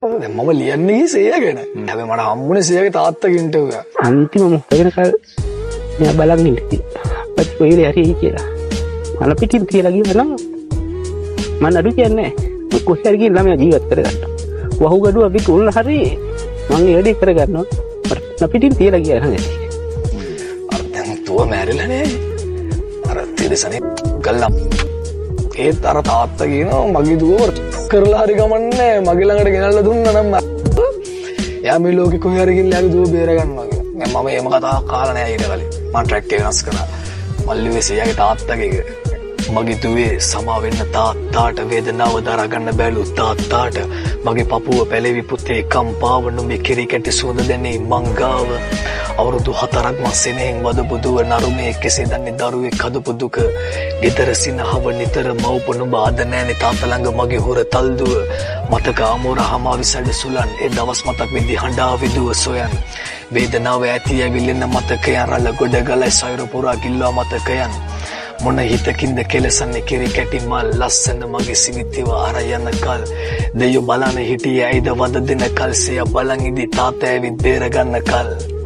දැන් මම ලියන්න ගියේ සේයා ගැන. හැබැයි මට හම්බුනේ සේයාගේ තාත්තගේ ඉන්ටර්විව් එක. අන්තිම මොහොත වෙනකල් මෙයා බලන් ඉන්න ඉතින්. අපච්චි කොයි වෙලේ හරි එයි කියලා. මල පිටින් තියලා ගියා නම් මං අඩු කියන්නේ නෑ. මං කොහේ හරි ගිහින් ළමයා ජීවත් කරගන්නවා. වහුගඩුව අපි කුල්ල හරි මං ඒ වැඩේ කරගන්නවා. මට පිටින් තියලා ගියා නම් ඇති. අර දැන් තුව මැරිලා නේ. අර තිරසනේ ගල්ලා ඒත් අර තාත්තා කියනවා මගේ දුවව කරලා හරි කමන්නේ මගේ ළඟට ගෙනල්ලා දුන්නා නම් එයා මේ ලෝකෙ කොහේ හරි ගිහිල්ලා එයාගේ දුව බේර ගන්නවා කියලා. දැන් මම එහෙම කතාවක් අහලා නෑ ඊට කලින්. මං ට්‍රැක් එක වෙනස් කරා. මල්ලි ලිව්වේ සීයාගේ තාත්තගේ එක. මගේ දුවේ සමා වෙන්න තාත්තාට, වේදනාව දරා ගන්න බැලු තාත්තාට, මගේ පපුව පැලෙවි පුතේ කම්පාව, නුඹේ කිරි කැටි සුවඳ දැනේ මං ගාව. අවුරුදු 4ක් මං සෙනෙහෙන් වදපු දුව නරුමේ කෙසේ දන්නේ දරුවෙක් හදපු දුක. ගෙදර සිනහව නිතර මව්ප නුඹ අද නෑනේ තාත්තා ළඟ මගේ හොර තල්දුව. මතක ආමෝර හමා විසඩ සුලන් ඒ දවස් මතක් වෙද්දි හඬා විදුව සොයන්. වේදනාව ඇති ඇවිලෙන මතකයන් රළ ගොඩ ගලයි සයුර පුරා ගිල්වා මතකයන්. මොන හිතකින්ද කෙලසන්නේ කිරි කැටි මල් ලස්සන මගේ සිවිතිව අර යන කල්. දෙයෝ බලන හිටියේ ඇයිද වද දෙන කල්, සෙය බලන් ඉදි තාත්තා ඇවිත් බේර ගන්න කල්.